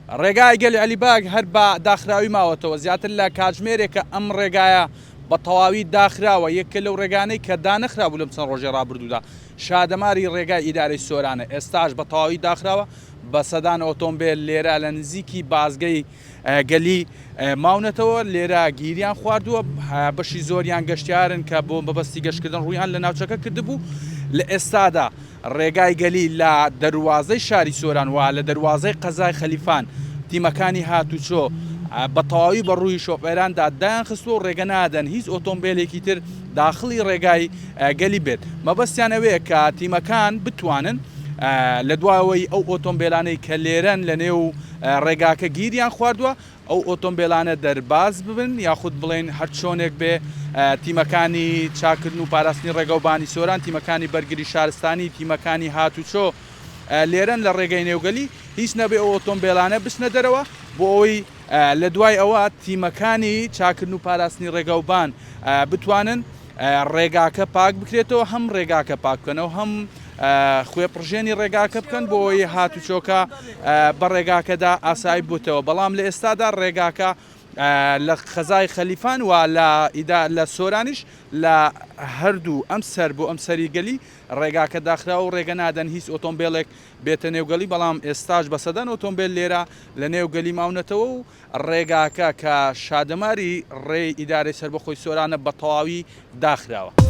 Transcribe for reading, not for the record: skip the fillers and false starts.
ڕێگای گەلی عەلی بەگ هەر بە داخراوی ماوەتەوە، زیاتر لە کاتژمێرێکە ئەم ڕێگایە بە تەواوی داخراوە، یەکێکە لەو ڕێگانەی کە دانەخرابوو لەم چەند ڕۆژەی ڕابردوودا، شادەماری ڕێگای ئیدارەی سۆرانە، ئێستاش بە تەواوی داخراوە، بە سەدان ئۆتۆمبێل لێرە لە نزیکی بازگەی گەلی ماونەتەوە، لێرە گیریان خواردووە، بەشی زۆریان گەشتیارن کە بۆ مەبەستی گەشتکردن ڕوویان لە ناوچەکە کردبوو، لە ئێستادا ڕێگای گەلی لە دەروازەی شاری سۆران و لە دەروازەی قەزای خەلیفان تیمەکانی هاتوچۆ بە تەواوی بە ڕووی شۆفێراندا دایانخستووە و ڕێگە نادەن هیچ ئۆتۆمبێلێکی تر داخڵی ڕێگای گەلی بێت. مەبەستیان ئەوەیە کە تیمەکان بتوانن لە دواوەی ئەو ئۆتۆمبێلانەی کە لێرەن لە نێو ڕێگاکە گیریان خواردووە ئەو ئۆتۆمبێلانە دەرباز ببن یاخود بڵێین هەر چۆنێک بێ تیمەکانی چاککردن و پاراستنی ڕێگەوبانی سۆران، تیمەکانی بەرگری شارستانی، تیمەکانی هاتوچۆ لێرەن لە ڕێگەی نێوگەلی، هیچ نەبێ ئەو ئۆتۆمبێلانە بچنە دەرەوە بۆ ئەوەی لە دوای ئەوە تیمەکانی چاککردن و پاراستنی ڕێگەوبان بتوانن ڕێگاکە پاک بکرێتەوە، هەم ڕێگاکە پاک بکەنەوە هەم خوێپڕژێنی ڕێگاکە بکەن بۆ ئەوەی هاتوچۆکە بە ڕێگاکەدا ئاسایی بوتەوە، بەڵام لە ئێستادا ڕێگاکە لە قەزای خەلیفان و لە ئیدا لە سۆرانیش لە هەردوو ئەم سەر بۆ ئەم سەری گەلی ڕێگاکە داخراوە و ڕێگە نادەن هیچ ئۆتۆمبێلێک بێتە نێو گەلی، بەڵام ئێستاش بە سەدان ئۆتۆمبێل لێرە لە نێو گەلی ماونەتەوە و ڕێگاکە کە شادەماری ڕێی ئیدارەی سەربەخۆی سۆرانە بە تەواوی داخراوە.